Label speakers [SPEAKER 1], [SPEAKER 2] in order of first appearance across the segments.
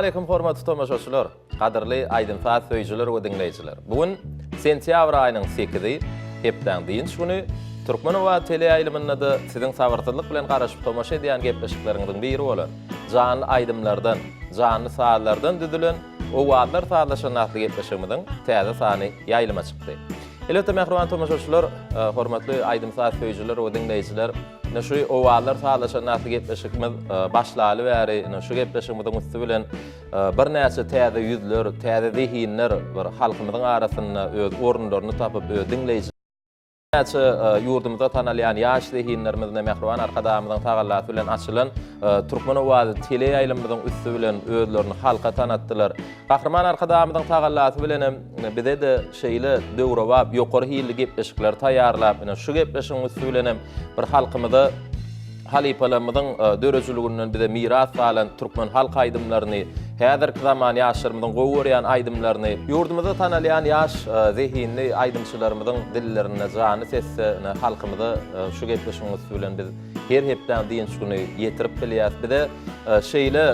[SPEAKER 1] aleýkum hormatly tomaşaçylar, gadyrly aýdym-saz söýüjiler we diňleýjiler. Bu gün sentýabr aýynyň sekizi, hepdäň dynç güni, Türkmen owazy teleýaýlymynda-da siziň sabyrsyzlyk bilen garaşyp tomaşa edýän gepleşikleriňiziň biri bolan, janly aýdymlardan, janly sazlardan düzülen Owazlar sazlaşan atly gepleşigimiziň täze sany ýaýlyma çykdy. Elbetde mähriban tomaşaçylar, hormatly aýdym-saz söýüjiler we diňleýjiler, Ine şu Owazlar sazlaşan atly gepleşigimiz başlaly bäri, ine şu gepleşigimiziň üsti bilen birnäçe täze ýüzler, täze zehinler bir halkymyzyň arasynda öz orunlaryny tapyp, öz diňleýji Näçe ýurdumyzda tanalýan ýaş zehinlerimiz ine mähriban Arkadagymyzyň tagallasy bilen açylan Türkmen owazy teleýaýlymymyzyň üsti bilen özlerini halka tanatdylar. Gahryman Arkadagymyzyň tagallasy bilen hem bize-de şeýle döwrebap, ýokary hilli gepleşikleri taýýarlap, ine şu gepleşigiň üsti bilen hem bir halkymyza halypalarymyzyň döredijiliginden bize miras galan türkmen halk aýdymlaryny, häzirki zaman ýaşlarymyzyň gowy görýän aýdymlaryny, ýurdumyzda tanalýan ýaş zehinli aýdymçylarymyzyň dillerinde janly sesde ine halkymyza şu gepleşigiň üsti bilen biz her hepdäň dynç güni ýetirip bilýäris. Bize şeýle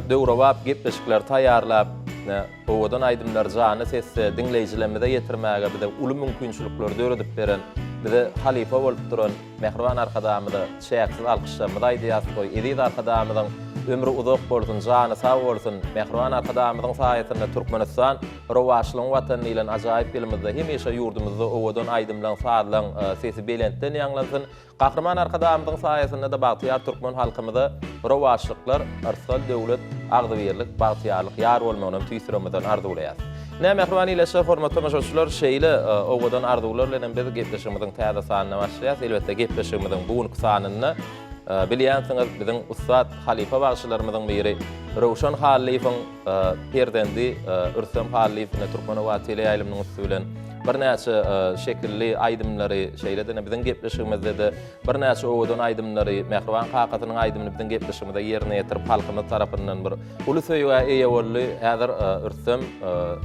[SPEAKER 1] döwrebap gepleşikleri taýýarlap, ine owadan aýdymlary janly sesde diňleýjilerimize ýetirmäge bize uly mümkinçilikleri döredip beren, bize halypa bolup duran Mähriban Arkadagymyza çäksiz alkyşlarymyzy aýdýarys. Goý, eziz Arkadagymyzyň ömri uzak bolsun, jany sag bolsun! Mähriban Arkadagymyzyň saýasynda Türkmenistan rowaçlygyň Watany diýlen ajaýyp ýylymyzda hemişe ýurdumyzda owadan aýdymlaň, sazlaň sesi belentden ýaňlansyn! Gahryman Arkadagymyzyň saýasynda-da bagtyýar türkmen halkymyza rowaçlyklar, yrsgal-döwlet, agzybirlik, bagtyýarlyk ýar bolmagynam tüýs ýüregimizden arzuwlaýarys. Ine, mähriban ildeşler, hormatly tomaşaçylar, şeýle owadan arzuwlar bilen hem biz gepleşigimiziň täze sanyna başlaýarys. Elbetde, gepleşigimiziň bu günki sanynda, bilýänsiňiz, biziň ussat halypa bagşylarymyzyň biri Röwşen Hallyýewiň perzendi Rüstem Hallyýew ine Türkmen owazy teleýaýlymynyň üsti bilen birnäçe şekilli aýdymlary, şeýle-de biziň gepleşigimizde-de birnäçe owadan aýdymlary, mähriban kakasynyň aýdymyny biziň gepleşigimize ýerine ýetirip, halkymyz tarapyndan bir Uly söýgä eýe boldy. Häzir Rüstem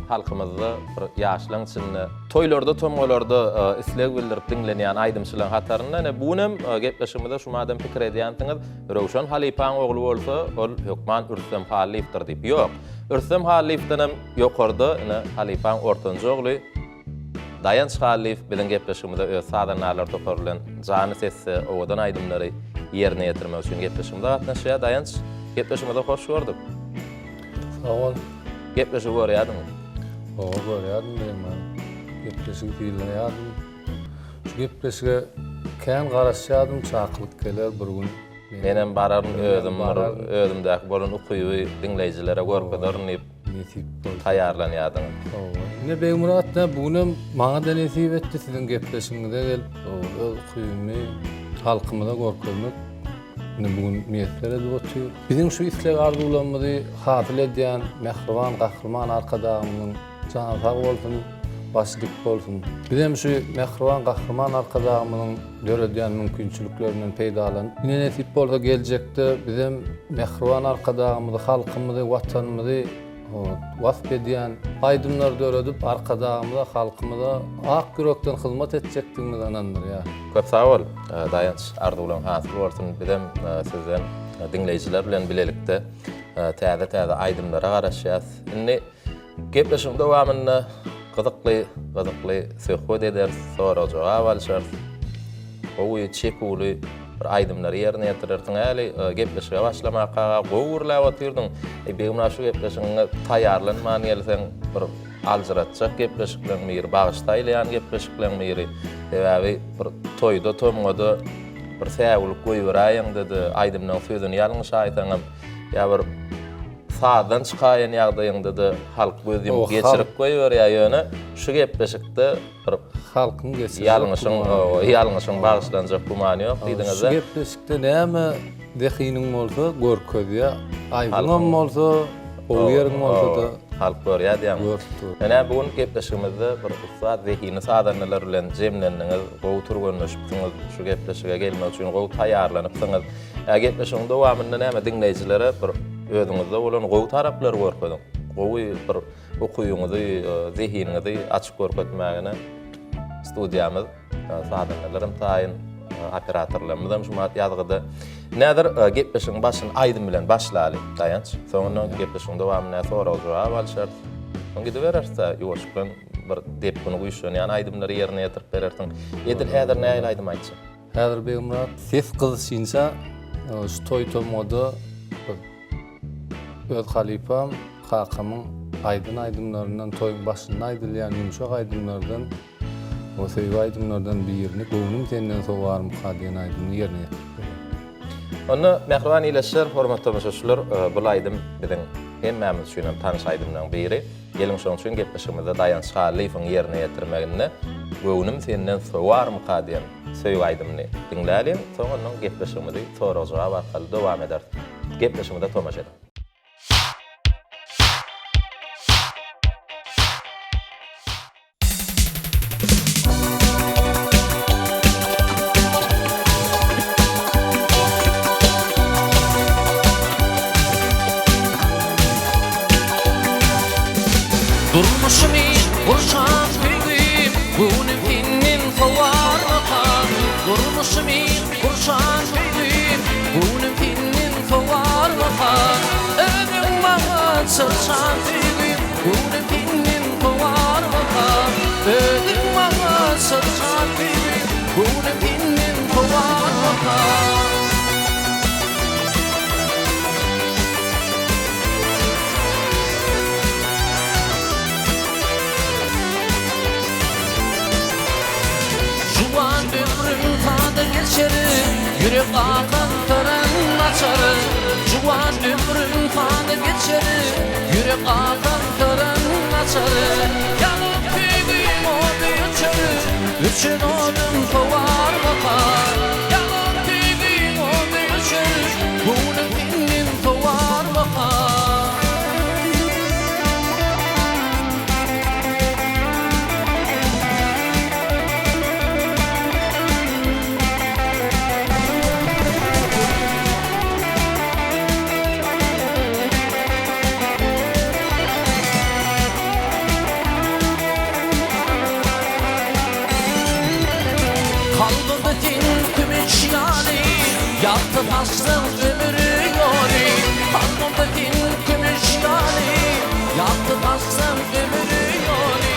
[SPEAKER 1] halkymyzda bir ýaşlaň içinde toýlarda, tomgalarda isleg bildirip diňlenýän aýdymçylaryň hatarynda. Ine, bu günem gepleşigimizde şu madam pikir edýänsiňiz, Röwşen halypaň ogly bolsa, ol hökman Rüstem Hallyýewdir diýip. Ýok. Rüstem Hallyýewden hem ýokarda, ine, halypaň ortanjy ogly Daýanç Hallyýew biziň gepleşigimize öz sazandarlar topary bilen janly sesde owadan aýdymlary ýerine ýetirmek üçin gepleşigimize gatnaşýar. Daýanç, gepleşigimize hoş gördük.
[SPEAKER 2] Sag bol.
[SPEAKER 1] Gepleşigi görýärdiňmi?
[SPEAKER 2] Hawa, görýärdim Begman. Gepleşigi synlaýardym. Şu gepleşige kän garaşýardym, çakylyk geler bir gün.
[SPEAKER 1] Menem bararyn özüm bir özümdäki bolan ukyby diňleýjilere görkezerin diýip.
[SPEAKER 2] Nesip bolsa.
[SPEAKER 1] Taýýarlanýardyň.
[SPEAKER 2] Hawa. Ine Begmyrat nä bu günem maňa-da nesip etdi siziň gepleşigiňize gelip, öz ukybymy halkymyza görkezmek ine bu gün miýesser edip otyr. Biziň şu isleg-arzuwlarymyzy hasyl edýän mähriban Gahryman Arkadagymyzyň jany sag bolsun, başy dik bolsun. Bizem şu mähriban Gahryman Arkadagymyzyň döredýän mümkinçiliklerinden peýdalanyp, ine nesip bolsa geljekde bizem mähriban Arkadagymyzy, halkymyzy, Watanymyzy wasp edýän aýdymlar döredip, Arkadagymyza, halkymyza ak ýürekden hyzmat etjekdigimize ynandyrýar.
[SPEAKER 1] Köp sag bol, Daýanç, arzuwlaryň hasyl bolsun. Bizem sizden diňleýjiler bilen bilelikde täze-täze aýdymlara garaşýas. Indi Gepleşigiň dowamynda gyzykly gyzykly söhbet ederis, sorag-jogap alyşarys. Gowy, çekuwly bir aýdymlary ýerine ýetirersiň. Häli gepleşige başlamaka gowy gürläp otyrdyň. Eý, Begmyrat şu gepleşigiňe taýýarlanman gelseň, bir aljyratjak gepleşikleň biri, bagyş saýlaýan gepleşikleň biri. Sebäbi bir toýda, tomgada bir säwlik goýberäýeňde-de, aýdymlaň sözüni ýalňyşaýsaňam, ýa bir Sazdan çykaýan ýagdaýyňda-da halk göz ýumup geçirip goýberýär, ýöne şu gepleşikde bir
[SPEAKER 2] halkyň geçirjek
[SPEAKER 1] ýalňyşyň, ýalňyşyň bagyşlanjak gümany ýok diýdiňiz-de.
[SPEAKER 2] Şu gepleşikde näme zehiniň bolsa görkezýär, aýbyňam bolsa, gowy ýeriň bolsa-da.
[SPEAKER 1] Halk görýär diýýäň.
[SPEAKER 2] Görüp dur.
[SPEAKER 1] Ine, bu gün gepleşigimizde bir ussat zehinli sazandalar bilen jemlendiňiz, gowy türgenleşipsiňiz, şu gepleşige gelmek üçin gowy taýýarlanypsyňyz. Ä gepleşigiň dowamynda näme diňleýjilere bir özüňizde bolan gowy taraplary görkeziň. Gowy bir ukybyňyzy, zehiniňizi açyp görkezmägine studiýamyz, sazandalaram taýyn, operatorlarymyzam şu wagt ýazgyda. Häzir gepleşigiň başyny aýdym bilen başlaly, Daýanç. Soňundan gepleşigiň dowamynda sorag-jogap alşarys. Soň gidibereris-de, ýuwaşlyk bilen bir depgini güýçlenýän aýdymlary ýerine ýetirip berersiň. Edil häzir nähili aýdym aýtjak?
[SPEAKER 2] Häzir Begmyrat ses gyzyşynça şu toý-tomgada bir öz halypam kakamyň aýdan aýdymlaryndan toýuň başynda aýdylýan ýumşak aýdymlardan o söýgi aýdymlardan birini Göwnüm senden sowarmyka diýen aýdymyny ýerine ýetirip bererin.
[SPEAKER 1] Onda mähriban ildeşler, hormatly tomaşaçylar, bul aýdym biziň hemmämiz üçin hem tanyş aýdymlaryň biri. Geliň şoň üçin gepleşigimizde Daýanç Hallyýewiň ýerine ýetirmeginde Göwnüm senden sowarmyka diýen söýgi aýdymyny diňläliň, soň ondan gepleşigimizi sorag-jogap arkaly dowam ederis. Gepleşigimize tomaşa ediň.
[SPEAKER 3] Durmuşymy gurşan söýgim, Göwnüm senden sowarmyka? Durmuşymy gurşan söýgim, Göwnüm senden sowarmyka? Özüň maňa çyrşan söýgim, Göwnüm senden sowarmyka? Özüň maňa çyrşan söýgim, Göwnüm senden sowarmyka? Juwan ömrüm sada geçer, Ýürek akan syryň açar. Juwan ömrüm sada geçer, Ýürek akan syryň açar. Ýanyp söýgim ody öçer, Öçen odum sowar bakar. Ýanyp söýgim ody öçer, Göwnüm senden sowar bakar. Kalbymda sen kümüş ýaly, Ýagty saçsaň ömür ýoly. Kalbymda sen kümüş ýaly, Ýagty saçsaň ömür ýoly.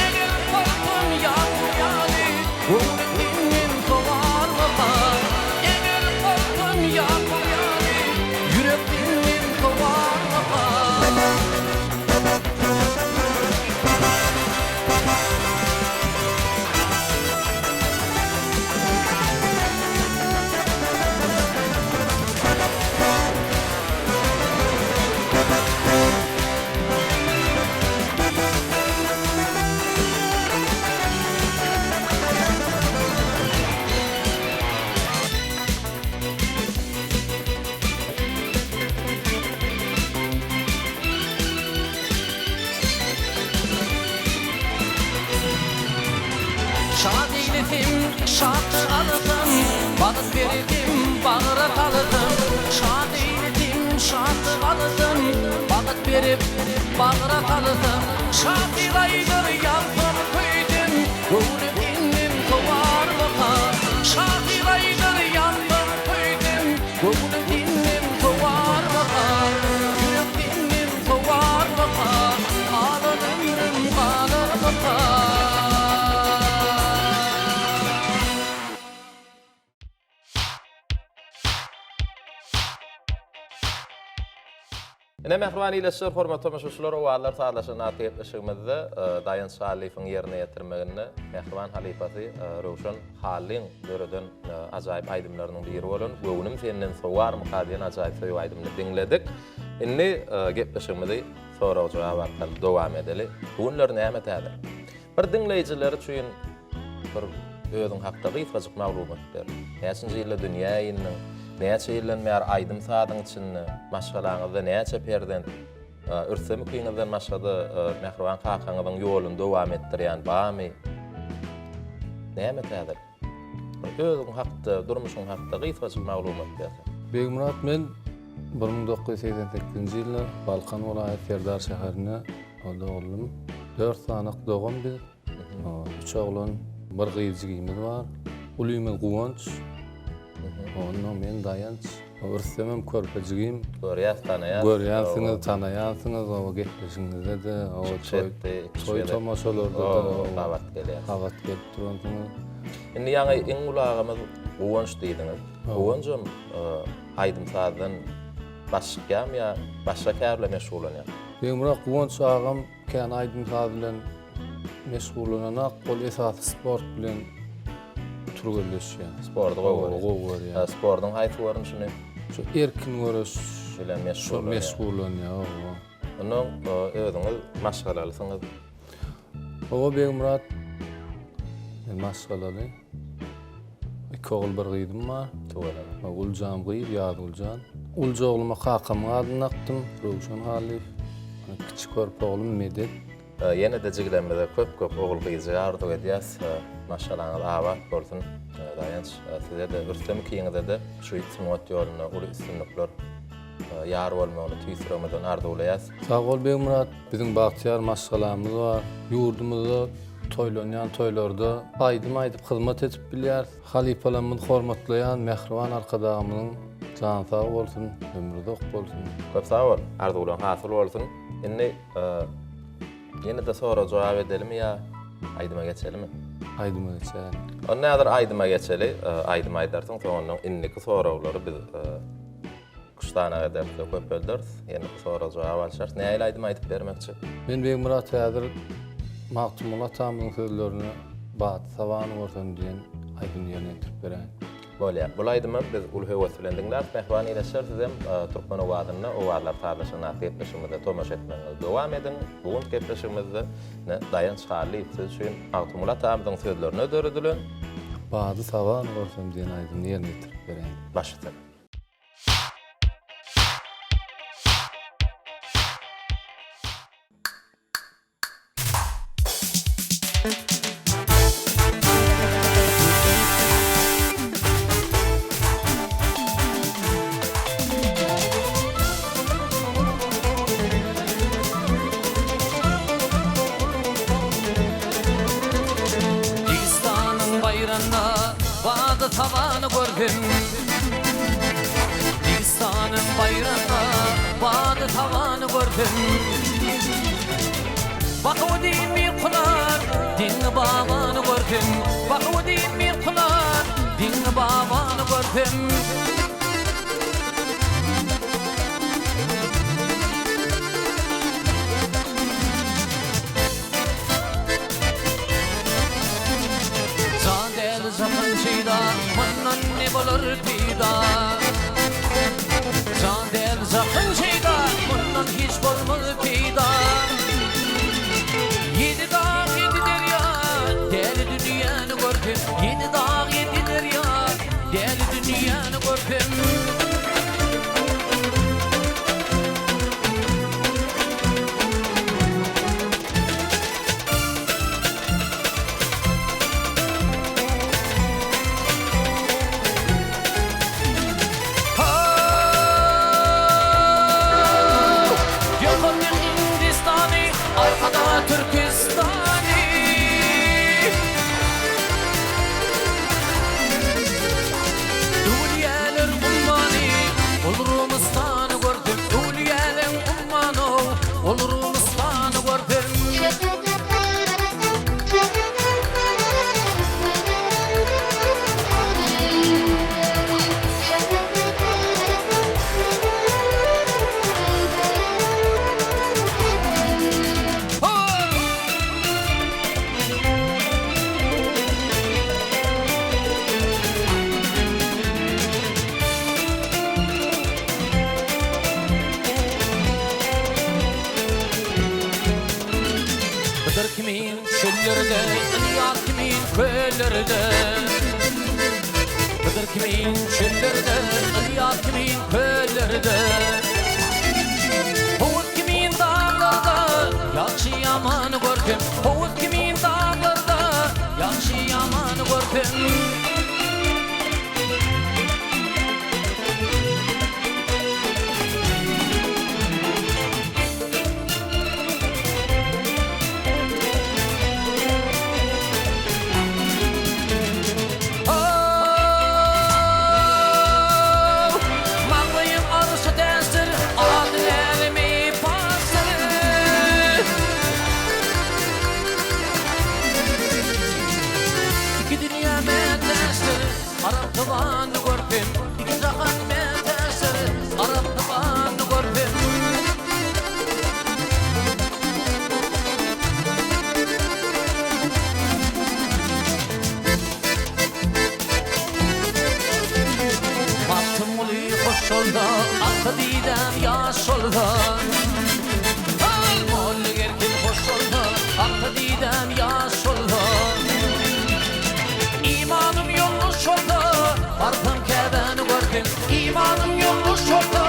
[SPEAKER 3] Eger bolsam ýagty ýaly, Göwnüm senden sowarmyka? Eger bolsam ýagty ýaly, Ýürek senden sowarmyka? Şad eýlesem, şatlyk alsam, Bagt bersem, bagra salsam. Şad eýlesem, şatlyk alsam, Bagt berip, bagra salsam. Şahyr aýdar ýansam, köýsem, Göwnüm senden sowarmyka? Şahyr aýdar ýansam, köýsem, Göwnüm senden sowarmyka? Ýürek senden sowarmyka? Galan ömrüm galarmyka?
[SPEAKER 1] Ine mähriban ildeşler, hormatly tomaşaçylar, Owazlar sazlaşan atly gepleşigimizde Daýanç Hallyýewiň ýerine ýetirmeginde mähriban halypasy Röwşen Hallyň döreden ajaýyp aýdymlarynyň biri bolan Göwnüm senden sowarmyka diýen ajaýyp söýgi aýdymyny diňledik. Indi gepleşigimizi sorag-jogap arkaly dowam edeli. Bu günler näme täze? Bir diňleýjiler üçin bir özüň hakda gysgajyk maglumat ber. Näçinji ýylda dünýä indiň? Näçe ýyldan bäri aýdym-sazyň içinde? Maşgalaňyzda näçe perzent? Rüstem ikiňizden başga-da mähriban kakaňyzyň ýoluny dowam etdirýän barmy? Näme täzelik? Bir özüň hakda, durmuşyň hakda gysgajyk maglumat berseň.
[SPEAKER 2] Begmyrat men 1988-nji ýylda Balkan welaýat Serdar şäherinde doguldym. Dört sanak dogan biz. Üç oglan, bir gyz jigimiz bar. Ulymyz Guwanç. Onda men Daýanç. Rüstemem körpe jigim.
[SPEAKER 1] Görýäs, tanaýas.
[SPEAKER 2] Görýänsiňiz, tanaýansyňyz, oba gepleşigiňizde-de, oba toý, toý tomaşalarda-da
[SPEAKER 1] gabat gelýäs.
[SPEAKER 2] Gabat gelip duransyňyz.
[SPEAKER 1] Indi ýaňy iň uly agamyz Guwanç diýdiňiz. Guwanjam aýdym-sazdan baş çykýarmy ýa başga kär bilen meşgullanýarmy?
[SPEAKER 2] Begmyrat Guwanç agam kän aýdym-saz bilen meşgullananak, ol esasy sport bilen türgenleşýär.
[SPEAKER 1] Sporty gowy görýär.
[SPEAKER 2] Gowy görýär.
[SPEAKER 1] Sportuň haýsy görnüşini?
[SPEAKER 2] Şu erkin göreş
[SPEAKER 1] bilen meşgullanýar.
[SPEAKER 2] Meşgullanýar, hawa.
[SPEAKER 1] Ondan özüňiz maşgalalysyňyz.
[SPEAKER 2] Hawa Begmyrat, men maşgalaly. Iki ogul, bir gyzym bar.
[SPEAKER 1] Tüweleme.
[SPEAKER 2] Uljam gyz, Ýazgüljan. Ulja ogluma kakamyň adyny dakdym, Röwşen Hallyýew. Kiçi körpe oglum Medet.
[SPEAKER 1] Ýene-de jigilerimize köp-köp ogul-gyzjyk arzuw edýäs. Maşgalaňyz abat bolsun. Daýanç, size-de, Rüstem ikiňize-de şu sungat ýolunda uly üstünlikler ýar bolmagyny tüýs ýüregimizden arzuwlaýas.
[SPEAKER 2] Sag bol Begmyrat, biziň bagtyýar maşgalamyz bar. Ýurdumyzda toýlanýan toýlarda aýdym aýdyp hyzmat edip bilýäris. Halypalarymyzy hormatlaýan mähriban Arkadagymyzyň jany sag bolsun, ömri uzak bolsun.
[SPEAKER 1] Köp sag bol, arzuwlaryň hasyl bolsun. Indi Ýene-de sorag-jogap edelimi ýa aýdyma geçelimi?
[SPEAKER 2] Aýdyma geçäýeli.
[SPEAKER 1] Onda häzir aýdyma geçeli. Aýdym aýdarsyň, soň ondan indiki soraglary biz küştana ederis we köpelderis. Ýene sorag-jogap alşarys. Nähili aýdym aýdyp bermekçi?
[SPEAKER 2] Men Begmyrat häzir Magtymguly atamyzyň sözlerine Bady sabany görsem diýen aýdymy ýerine ýetirip beräýin.
[SPEAKER 1] Bolýar. Bul aýdymam biz uly höwes bilen diňläris. Mähriban ildeşler sizem Türkmen owazynda Owazlar sazlaşygyny atly gepleşigimize tomaşa etmegiňizi dowam ediň. Bu günki gepleşigimizde ine Daýanç Hallyýew siz üçin Magtymguly atamyzyň sözlerine döredilen.
[SPEAKER 2] Bady sabany görsem diýen aýdymyny ýerine ýetirip beräýin.
[SPEAKER 1] Baş üstüne.
[SPEAKER 3] Degistanyň baýrynda bady sabany gördüm. Degistanyň baýrynda bady sabany gördüm. Bahuddin Mirkulan Diňi babany gördüm. Bahuddin Mirkulan Diňi babany gördüm. Jan däl jahan şeýda, mundan ne bolar peýda? Jan däl jahan şeýda, mundan hiç bolmaz peýda. Ýedi dag, ýedi derýa, däli dünýäni görsem, Ýedi dag, ýedi derýa, däli dünýäni görsem. Ýokarda Hindistany, arkada Türküstany. Öwülýäler ummany, ol Rumystany gördüm. Öwülýäleň ummany, ol Rumystany gördüm. Hydyr kimin çöllerde, Ylýas kimin köllerde. Hydyr kimin çöllerde, Ylýas kimin köllerde. Howuz kimin daglarda, ýagşy-ýamany görsem. Howuz kimin daglarda, ýagşy-ýamany görsem. Aksa didäm ýaş bolsa. Al molla erkin hoş bolsa, Aksa didäm ýaş bolsa. Imanym ýoldaş bolsa, Barsam Käbäni görsem. Imanym ýoldaş bolsa,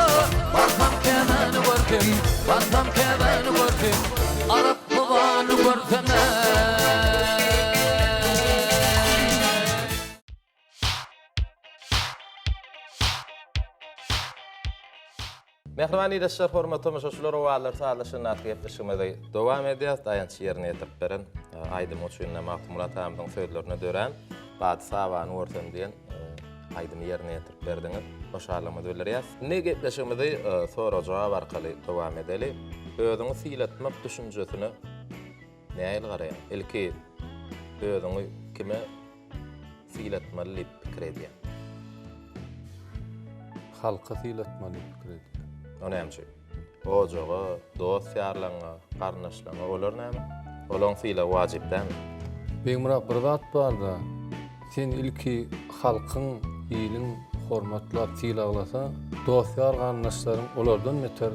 [SPEAKER 3] Barsam Käbäni görsem. Barsam Käbäni görsem, Arap babany görsem-ä.
[SPEAKER 1] Mähriban ildeşler, hormatly tomaşaçylar, Owazlar sazlaşygyny atly gepleşigimizi dowam edýäris. Daýanç ýerine ýetirip beren aýdymy üçin Magtymguly atamyzyň sözlerine dörän Bady sabany görsem diýen aýdymy ýerine ýetirip berdiňiz. Hoşallygymyzy bildirýäris. Indi gepleşigimizi sorag-jogap arkaly dowam edeli. Özüňi sylatmak düşünjesine nähili garaýaň? Ilki özüňi kime sylatmaly diýip pikir edýäň?
[SPEAKER 2] Halka sylatmaly diýip pikir edýän.
[SPEAKER 1] O näme üçin? Ojaga, dost-ýarlaryňa, garyndaşlaryňa olar näme? Olaryň sylagy wajyp dälmi?
[SPEAKER 2] Begmyrat bir zat barda, sen ilki halkyň, iliň hormatlap sylaglasa, dost-ýar garyndaşlaryň olardan beter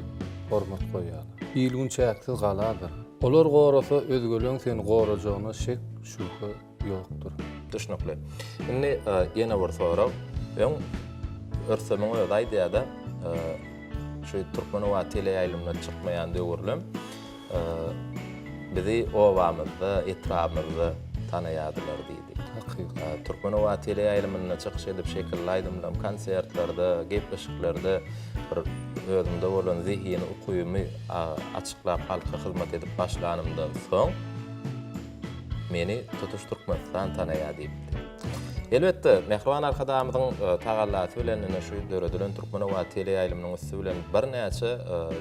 [SPEAKER 2] hormat goýýarlar. Il-gün çäksiz galadyr. Olar gorasa özgeleň seni gorajagyna şek, şübhe ýokdur.
[SPEAKER 1] Düşnükli. Indi ýene bir sorag. Öň Rüstemiň özi aýdýar-da, şu Türkmenobat teleýaýlymyna çykmaýan döwürlem bizi obamyzda, etrabymyzda tanaýardylar diýdi.
[SPEAKER 2] Hakykat.
[SPEAKER 1] Türkmenobat teleýaýlymynda çykyş edip, şekilli aýdymlam, konsertlerde, gepleşiklerde bir özümde bolan zehini, ukybymy açyklap halka hyzmat edip başlanymdan soň, Meni tutuş Türkmenistan tanaýar diýipdi. Elbetde, mähriban Arkadagymyzyň tagallasy bilen ine şu döredilen Türkmenobat teleýaýlymynyň üsti bilen birnäçe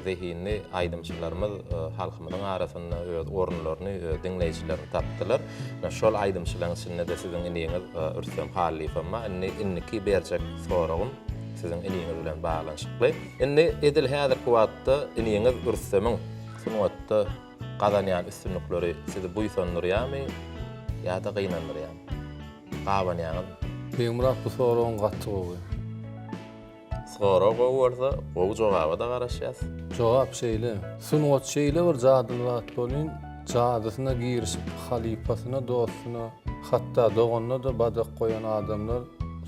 [SPEAKER 1] zehinli aýdymçylarymyz halkymyzyň arasynda öz orunlaryny, öz diňleýjilerini tapdylar. Ine şol aýdymçylaryň içinde-de siziň iniňiz Rüstem Hallyýewem bar. Indi indiki berjek soragym siziň iniňiz bilen baglanyşykly. Indi edil häzirki wagtda iniňiz Rüstemiň sungatda Gazanýan üstünlikleri sizi buýsandyrýarmy ýa-da gynandyrýarmy? Gabanýaňyzmy?
[SPEAKER 2] Begmyrat bu soragyň gaty gowy.
[SPEAKER 1] Sorag gowy bolsa, gowy jogaba-da garaşýas.
[SPEAKER 2] Jogap şeýle. Sungat şeýle bir jadyly zat welin, jadysyna girişip halypasyna, dostuna, hatda doganyna-da badak goýan adamlar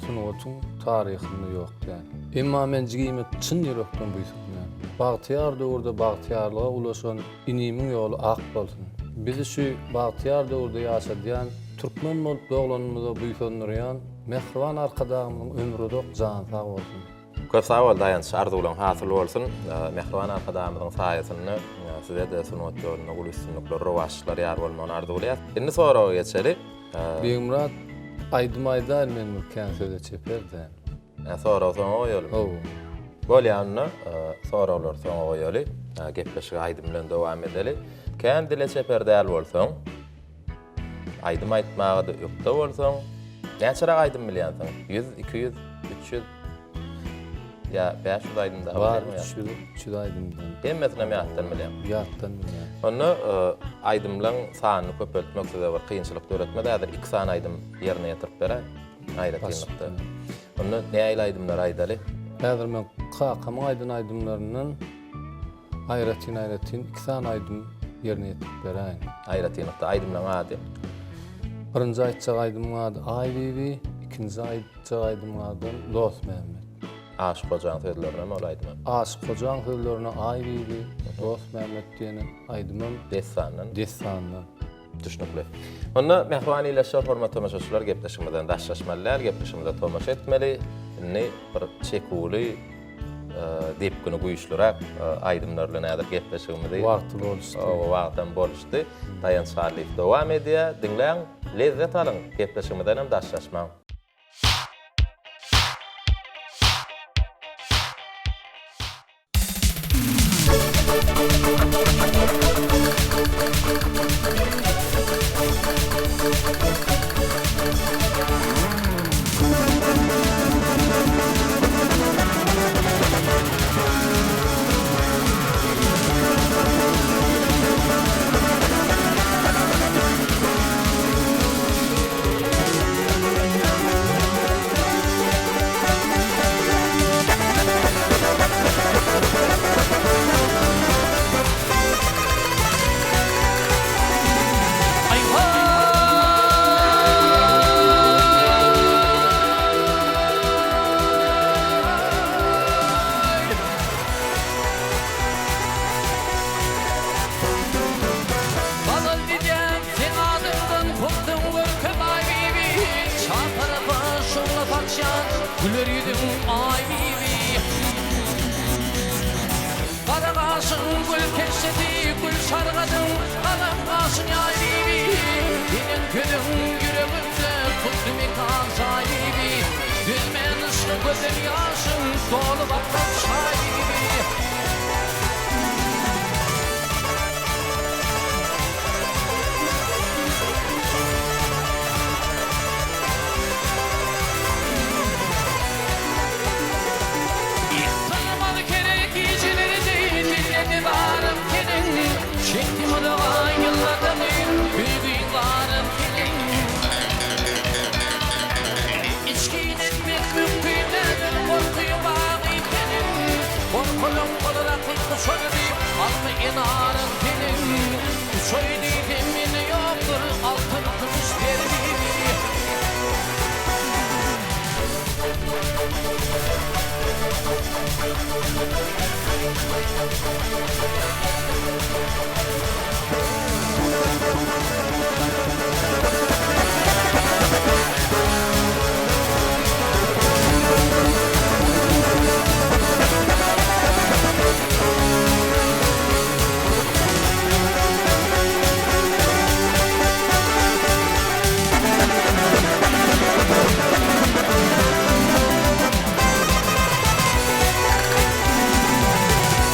[SPEAKER 2] sungatyň taryhynda ýok däl. Emma men jigime çyn ýürekden buýsanýan. Bagtyýar döwürde bagtyýarlyga ulaşan inimiň ýoly ak bolsun. Bizi şu bagtyýar döwürde ýaşadýan, türkmen bolup doglanymyza buýsandyrýan mähriban Arkadagymyzyň ömri uzak, jany sag bolsun.
[SPEAKER 1] Köp sag bol Daýanç, arzuwlaň hasyl bolsun. Mähriban Arkadagymyzyň saýasynda size-de sungat ýolunda uly üstünlikler, rowaçlyklar ýar bolmagyny arzuwlaýas. Indi soraga geçeli.
[SPEAKER 2] Begmyrat, aýdym aýdaýyn men bir kän söze çeper däl.
[SPEAKER 1] Hä, soragy soňa goýalymy?
[SPEAKER 2] Hawa.
[SPEAKER 1] Bolýa onda, soraglary soňa goýaly. Gepleşigi aýdym bilen dowam edeli. Kän dile çeper däl bolsaň, aýdym aýtmaga-da ökde bolsaň, näçeräk aýdym bilýänsiň? 100, 200, 300 ýa 500 aýdym dagy
[SPEAKER 2] Bar,
[SPEAKER 1] bilýäňmi ýa?
[SPEAKER 2] 300, 300 aýdymdan.
[SPEAKER 1] Hemmesinem ýatdan bilýäň.
[SPEAKER 2] Ýatdan bilýän.
[SPEAKER 1] Onda aýdymlaň sanyny köpeltmek size bir kynçylyk döretmez. Häzir iki sany aýdym ýerine ýetirip beräý. Aýratynlykda. Onda nähili aýdymlary aýdaly?
[SPEAKER 2] Häzir men kakamyň aýdan aýdymlaryndan aýratyn-aýratyn iki sany aýdym ýerine ýetirip beräýin.
[SPEAKER 1] Aýratynlykda aýdymlaryň ady?
[SPEAKER 2] Birinji aýtjak aýdymyň ady Aýbibi, ikinji aýtjak aýdymyň adam Dostmämmet.
[SPEAKER 1] Aşyk Hojaň sözlerinemi ol aýdymam?
[SPEAKER 2] Aşyk Hojaň sözlerine Aýbibi, Dostmämmet diýen aýdymam
[SPEAKER 1] Dessandan.
[SPEAKER 2] Dessandan.
[SPEAKER 1] Düşnükli. Onda mähriban ildeşler, hormatly tomaşaçylar, gepleşigimizden daşlaşmaly däl, gepleşigimize tomaşa etmeli. Indi bir çekuwly, depgini güýçlüräk aýdymlar bilen häzir gepleşigimizi
[SPEAKER 2] Wagty boluşdy.
[SPEAKER 1] Wagtam boluşdy. Daýanç Hallyýew dowam edýär. Diňläň, lezzet alyň, gepleşigimizden hem daşlaşmaň.
[SPEAKER 3] Riştesi gül şargadyň, Galam gaşyň ýaý bibi. Seniň sözüň ýüregimde Tutdy mekan jaý bibi. Dözmän yşky gözel ýaşyň Dolup akar çaý bibi. Tanamaz kerek gijeleri deý Dilledi barym seniň Çekdim uzaga ýyllardan Söýgiň barym seniň Içgin etmek mümkin däldir Gorky bagy seniň Gorkulyň bolar akyl uçar diýip Alma enaryn seniň Uçaý diýsem mende ýokdur Altyn kümüş zerbibi.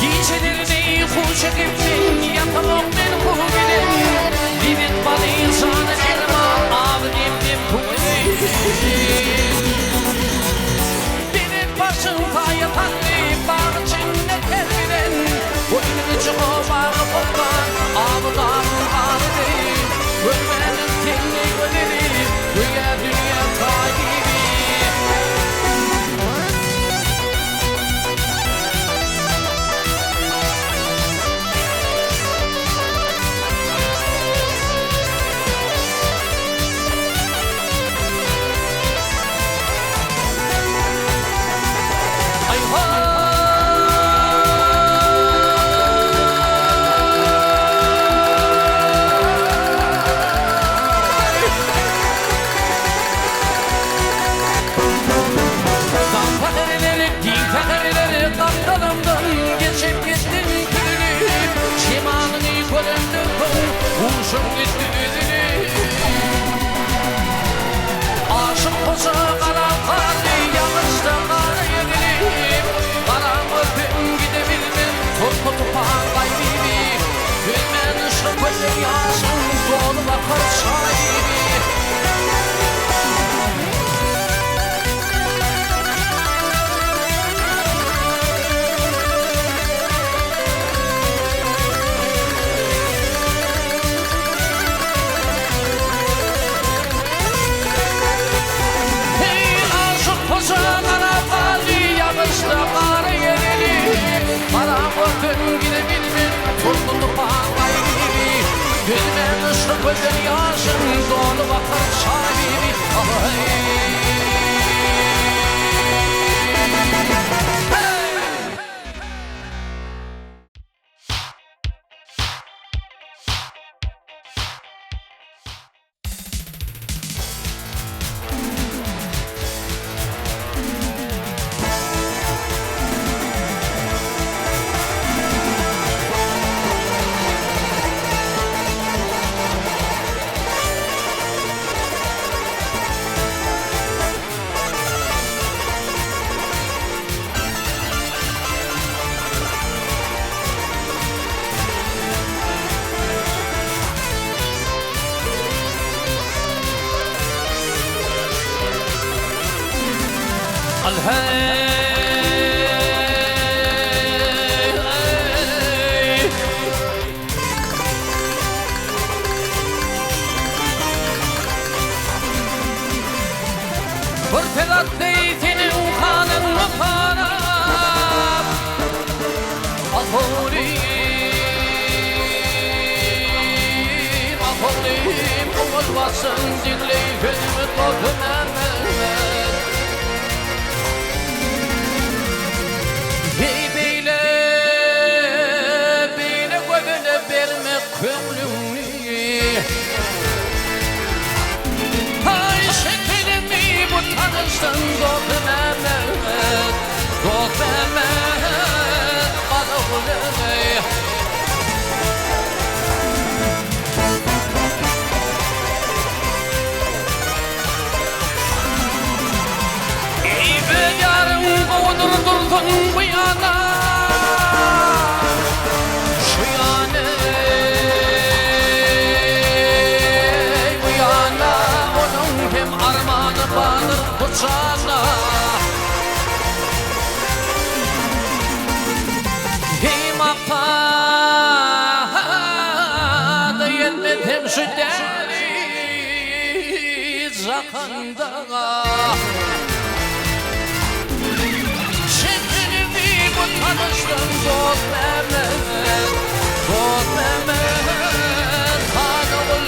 [SPEAKER 3] Gijelerimi huş edip men Ýatamok men hu bilen Lezzet baly jana derman Azy demdim bu bilen Belent başyň saýa saldy Bag içinde ter bilen Boýnuny çyga bagy bossan Aby dagyň halydy Görmänim senli gözeli Göýä dünýä taýyby. Daň säherleri, giň säherleri Gapdalymdan geçip gitdiň süzülip Şemalyňy göremden soň Huşum gitdi üzülip Aşyk goja garap galdy Ýagyşda gara ezilip Garam görseň gidebilmen Tozma tupan gaýyby Dözmän yşgyň gözden ýaşyň Dolup akar çaýyby. Heý, aşyk hoja garap galdy, Ýagyşda gara ýeleli. Garam gördüm, gidebilmen, Turdy tupan gaýyby. Dözmän yşky gözden ýaşym, Dolup akar çaýyby. Aý. Bir söz atdy seniň hanyňy sanap, Ahowlym, ahowlym, owal başyň diňleý sözümi dostum Mämmet. Heý beýle, beýle gözele berme köňlüňi. Haý şekelimi bu tanyşdan dost Mämmet, dost Mämmet, Garagul eý. Onuň bu ýana, şu ýana, eý, bu ýana, Onuň hem armany bardyr bu jana. Heý, maksada ýetmesem şu däli jahanda. Şekilimi bu tanyşdan dost Mehmet, dost Mehmet han ogul.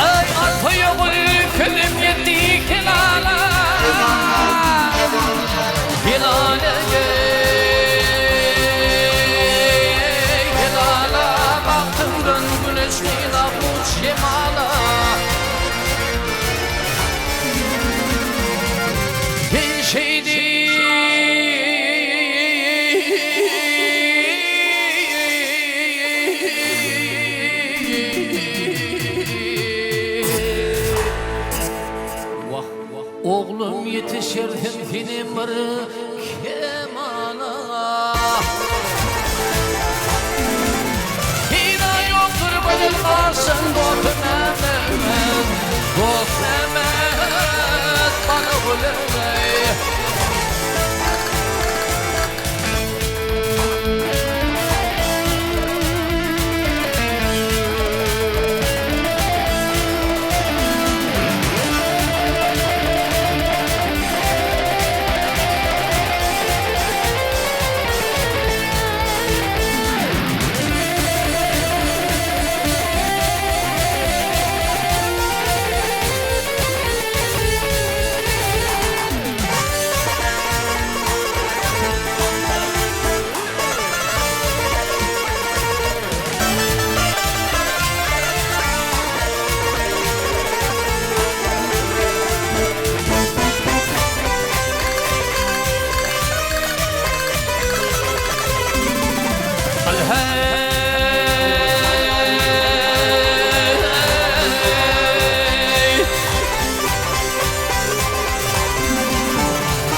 [SPEAKER 3] Eý ata ogul sözüm ýetdi helala Helala eý helala Bagtymdan güneşli nahuç şemala Heý şeýdi. Wah, oglum ýetişersiň senem bir kemala. Hina ýokdur gözel gaşyň dost Mehmet, dost Mehmet, bana güleý.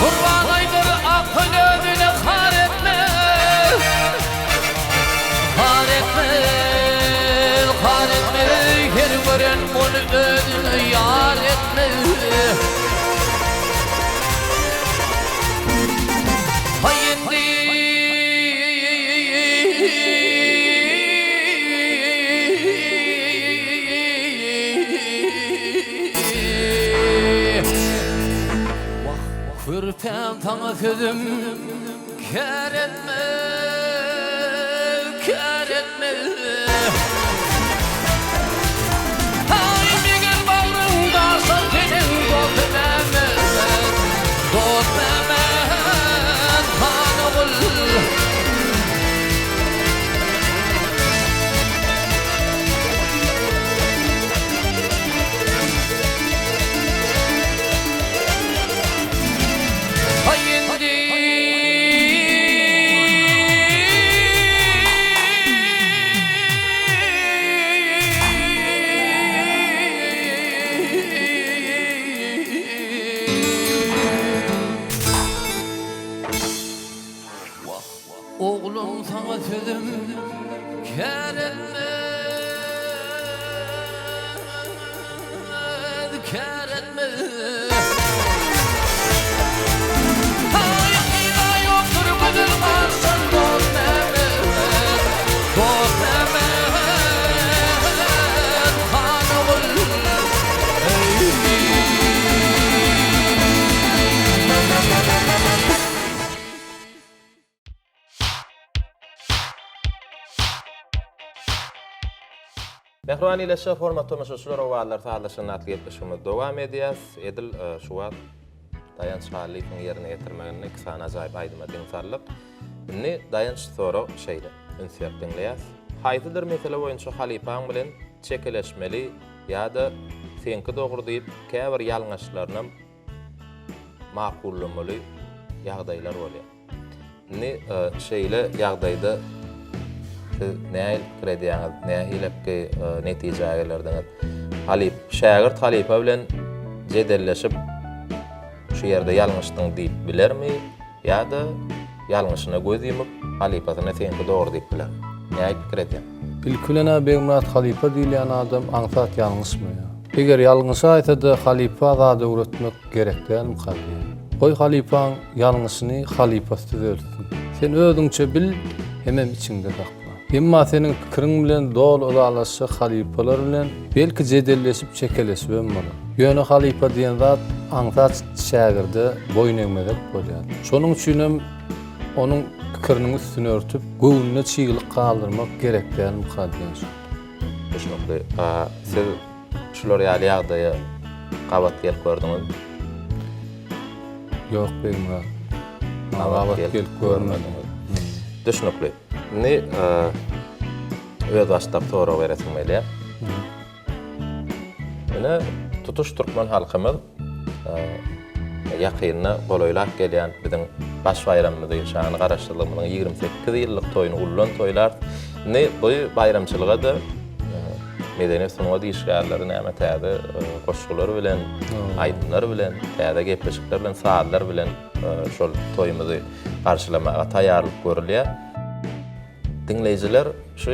[SPEAKER 3] Gurban aýdyr akyl özüne har etmez Har etmez, har etmez Her gören ony özüne ýar etmez Haý indi Wah, körpäm saňa sözüm kär etmez, kär etmez. Haý, meger bagryň daşar seniň dost Mehmet, dost Mehmet han ogul. Haý indi. Wah, oglum saňa sözüm kär etmez, kär etmez. Haý, yza ýokdur gözel garşan dost Mehmet, dost Mehmet, han ogul.
[SPEAKER 1] Mähriban ildeşler, hormatly tomaşaçylar, Owazlar sazlaşygyny atly gepleşigimizi dowam edýäs. Edil şu wagt. Daýanç Hallyýewiň ýerine ýetirmeginde iki sany ajaýyp aýdyma diň saldyk. Indi Daýanç sorag şeýle, üns berip diňleýäs. Haýsydyr mesele boýunça halypaň bilen çekeleşmeli ýa-da seňki dogry diýip käbir ýalňyşlarynam makullamaly ýagdaýlar bolýar. Indi şeýle ýagdaýda siz nähili pikir edýäňiz, nähilekki netijä gelerdiňiz? Halyp, şägirt halypa bilen jedelleşip, şu ýerde ýalňyşdyň diýip bilermi ýa-da ýalňyşyna göz ýumup, halypasyna seňki dogry diýip bilermi? Nähili pikir edýäň?
[SPEAKER 2] Ilki bilen-ä Begmyrat halypa diýilýän adam aňsat ýalňyşmaýar. Eger ýalňyşaýsa-da halypa zat öwretmek gerek dälmika diýýän. Goý halypaň ýalňyşyny halypasy düzeltsin. Sen özüňçe bil hemem içiňde sakla. Emma seniň pikiriň bilen doly ylalaşjak halypalar bilen belki jedelleşip çekeleşibem bolar. Ýöne halypa diýen zat aňsat şägirde boýun egmezek bolýar. Şonuň üçinem onuň pikiriniň üstüni örtüp, göwnüne çyglyk galdyrmak gerek dälmika diýen şu.
[SPEAKER 1] Düşnükli. Siz şular ýaly ýagdaýa gabat gelip gördüňizmi?
[SPEAKER 2] Ýok, Begmyrat. Gabat gelip görmedim.
[SPEAKER 1] Düşnükli. Indi özbaşdak sorag beresim gelýär. Ine, tutuş türkmen halkymyz ýakynda golaýlap gelýän biziň baş baýramymyzy, şanly Garaşsyzlygymyzyň 28 ýyllyk toýuny ullan toýlarys. Indi bu baýramçylyga-da medeniýet sungat işgärleri näme täze goşgular bilen, aýdymlar bilen, täze gepleşikler bilen, sazlar bilen şol toýumyzy garşylamaga taýýarlyk görülýär. Diňleýjiler şu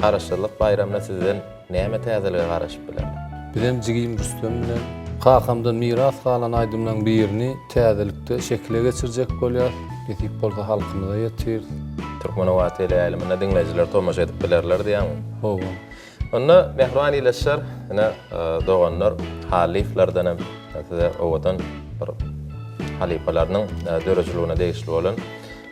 [SPEAKER 1] Garaşsyzlyk baýramyna sizden näme täzelige garaşyp bilerler?
[SPEAKER 2] Bizem jigim Rüstem bilen kakamdan miras galan aýdymlaryň birini täzelikde şekile geçirjek bolýas. Nesip bolsa halkymyza ýetiris.
[SPEAKER 1] Türkmen owazy teleýaýlymynda diňleýjiler tomaşa edip bilerler diýýäňmi?
[SPEAKER 2] Hawa.
[SPEAKER 1] Onda mähriban ildeşler, ine doganlar Hallyýewlerden hem size owadan bir halypalarynyň döredijiligine degişli bolan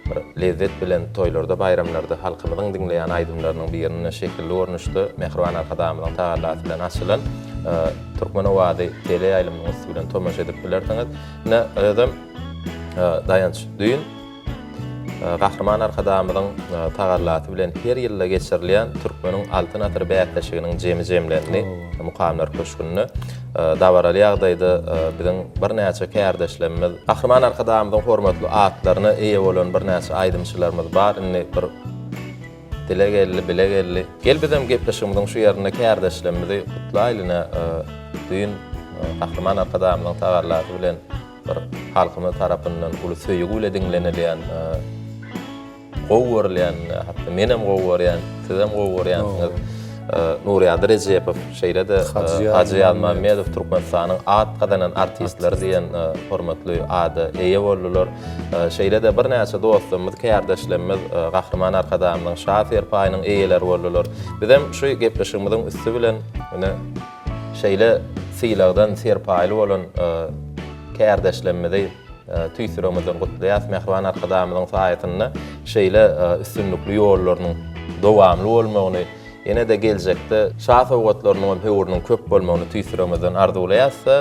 [SPEAKER 1] Bir lezzet bilen toýlarda, baýramlarda halkymyzyň diňleýän aýdymlarynyň birinde şekilli görnüşde Mähriban Arkadagymyzyň tagallasy bilen açylan Türkmen owazy teleýaýlymynyň üsti bilen tomaşa edip bilersiňiz. Ine, özem Daýanç, düýn Gahryman Arkadagymyzyň tagallasy bilen her ýylda geçirilýän Türkmeniň Altyn asyry bäsleşiginiň jemi jemlendi Mukamlar köşgünde. Dabaraly ýagdaýda biziň birnäçe kärdeşlerimiz, Gahryman Arkadagymyzyň hormatly atlaryna eýe bolan birnäçe aýdymçylarymyz bar. Indi bir dile geldi, bile geldi. Gel bizem gepleşigimiziň şu ýerinde kärdeşlerimizi gutlaýly ine düýn Gahryman Arkadagymyzyň tagallasy bilen bir halkymyz tarapyndan uly söýgi bile diňlenilýän Gowy görülýän, hatda menem gowy görýän, sizem gowy görýänsiňiz. Nurýagdy Rejepow, şeýle-de Hajy Ýazmämmedow Türkmenistanyň at gazanan artistleri diýen hormatly ada eýe boldular. Şeýle-de birnäçe dostlarymyz, kärdeşlerimiz Gahryman Arkadagymyzyň Şa serpaýynyň eýeleri boldular. Bizem şu gepleşigimiziň üsti bilen ine şeýle sylagdan serpaýly bolan kärdeşlerimizi Tüýs ýüregimizden gutlaýarys. Mähriban Arkadagymyzyň saýasynda şeýle üstünlikli ýollarynyň dowamly bolmagyny, ýene-de geljekde şa sowgatlarynyň hem höwrüniň köp bolmagyny tüýs ýüregimizden arzuwlaýarys-da,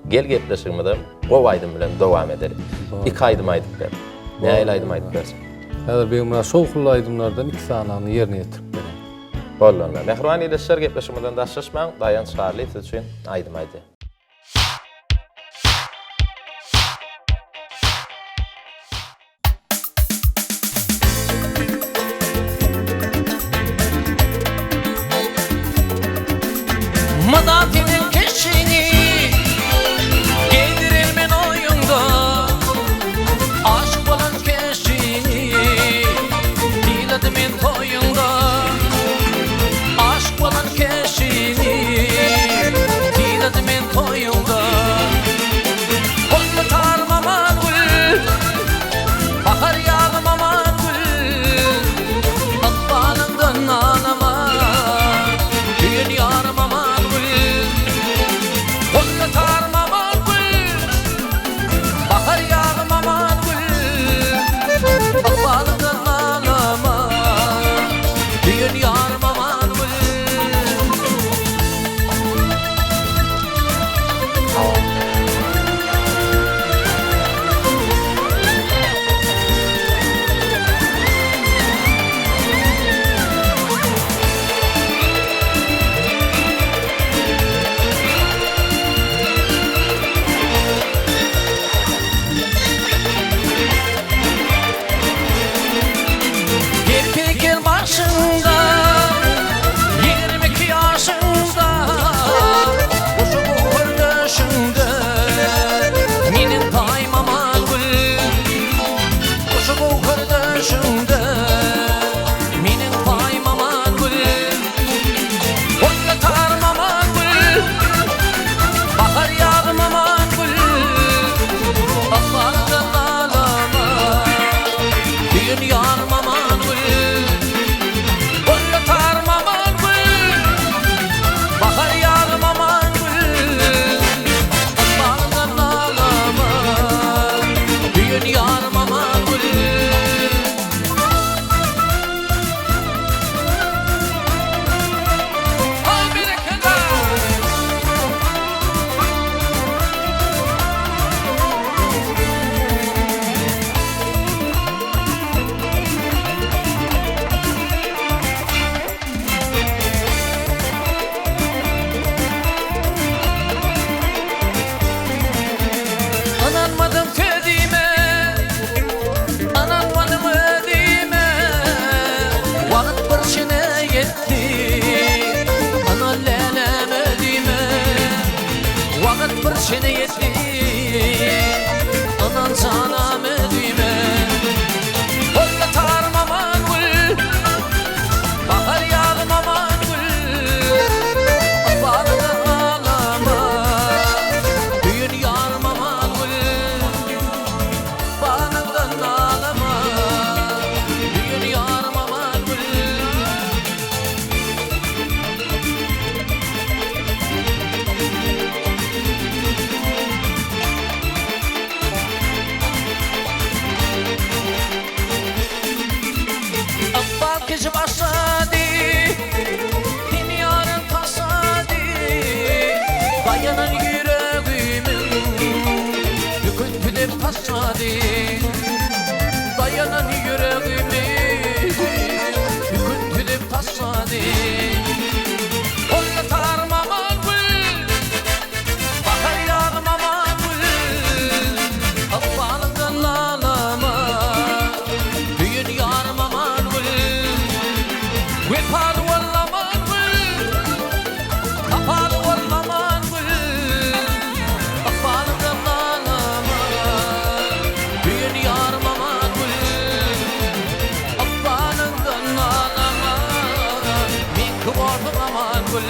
[SPEAKER 1] gel gepleşigimizem gowy aýdym bilen dowam edeli. Iki aýdym aýdyp ber. Nähili aýdym aýdyp berjek?
[SPEAKER 2] Häzir Begmyrat şowhunly aýdymlardan iki sanyny ýerine ýetirip bereýin.
[SPEAKER 1] Boldy onda. Mähriban ildeşler, gepleşigimizden daşlaşmaň. Daýanç Garlyýew siz üçin aýdym aýdýar.
[SPEAKER 3] Mydam seniň keşbiňi Gezdirer men oýumda Aşyk bolan keşbiňi Sylady men toýuňda Aşyk bolan keşbiňi Sylady men. taşlady. Daýanan ýüregimi Tüküntüdip taşlady. Oýnatarym Amangül, Bahar ýazym Amangül, Ykbalyňdan nalama, Söýen ýarym Amangül, Wepaly bol Amangül, Sapaly bol Amangül, Ykbalyňdan nalama, Söýen ýarym Amangül, Ykbalyňdan nalama, Meňki bolsun Amangül.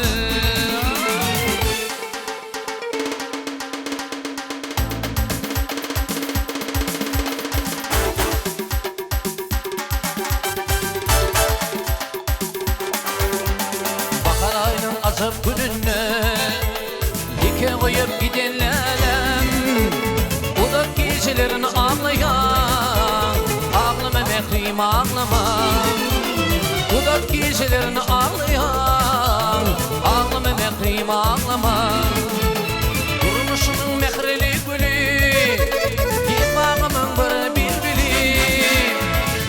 [SPEAKER 3] Bahar aýynyň ajap gününde Ýeke goýup giden läläm Uzak gijelerin aglaýan Aglama mährim aglama Uzak gijelerin aglaýan Aglama mährim aglama Durmuşymyň mährili güli Sen bagymyň bir bilbili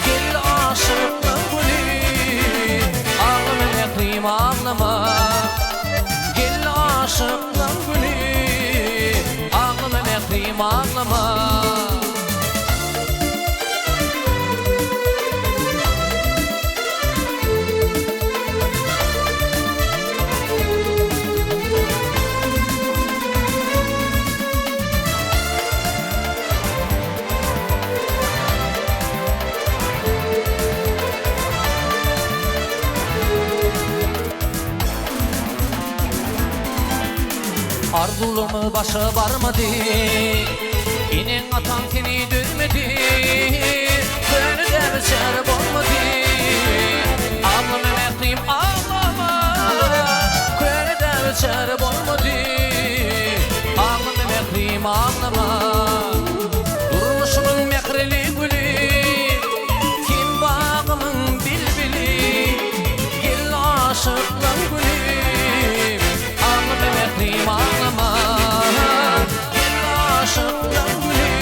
[SPEAKER 3] Gel aşyklaň güli Aglama mährim aglama Gel aşyklaň güli Aglama mährim aglama. Arzuwlarymyz başa barmady Eneň-ataň seni dözmedi Köne däbe çäre bolmady Aglama mährim aglama Köne däbe çäre bolmady Aglama mährim aglama Durmuşymyň mährili güli Sen bagymyň bilbili Gel aşyklaň güli Aglama mährim aglama Gel aşyklaň güli